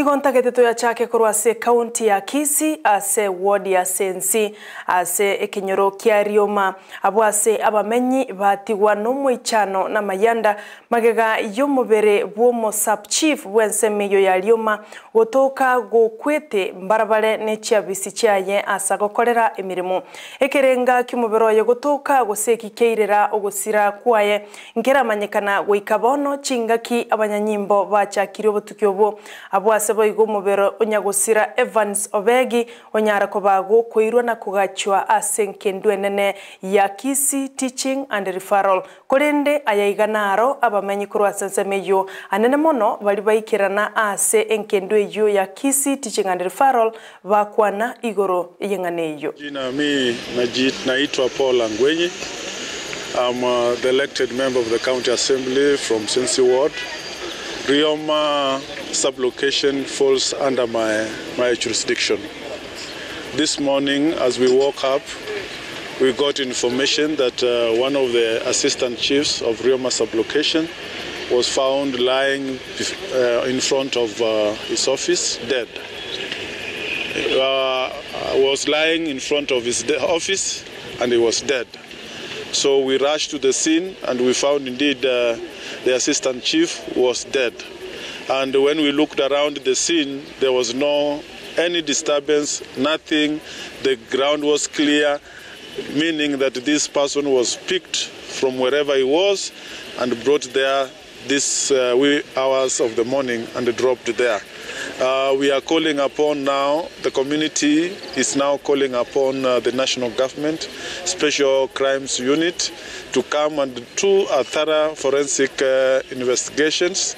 Nigo ntagete toyachake korwa ase ekaunti ya Kisii ase eward ya Sensi ase ekenyoro kia Rioma abwo ase abamenyi batigwa nomoichano na amayanda magega y'omobere bw'omo sub chief bw'ensemo eyio ya Rioma gotoka gokwete mbarabare ne chiabisi chiaye ase agokorera emeremo. Ekerenga ki'omobere oye gotoka gose eki keirera ogosira kwaye Nkeramanyekana goika bono chingaki abanyanyimbo bachakirie obotuki obwo. Abwo ase boigo omobere o nyagosira Evans Obegi onyare koba gokoirwa na kogachwa ase enkendu enene ya Kisii Teaching and Referral. Korende aya iga naro abamenyi korwa ase ensemo eyio anene mono baria baikerana ase enkendu eyio ya Kisii Teaching and Referral bakwana igoro y'eng'ana eyio. Jina mi naitwa Paul Angwenyi. I'm the elected member of the county assembly from Sensi ward. Rioma sub-location falls under my, my jurisdiction. This morning as we woke up, we got information that one of the assistant chiefs of Rioma sub-location was found lying in front of his office dead. Was lying in front of his office and he was dead. So we rushed to the scene and we found indeed uh, the assistant chief was dead. And when we looked around the scene, there was no any disturbance, nothing. The ground was clear, meaning that this person was picked from wherever he was and brought there this uh, wee hours of the morning and dropped there. Uh, we are calling upon now, the community is now calling upon uh, the national government, Special Crimes Unit, to come and do a thorough forensic investigations.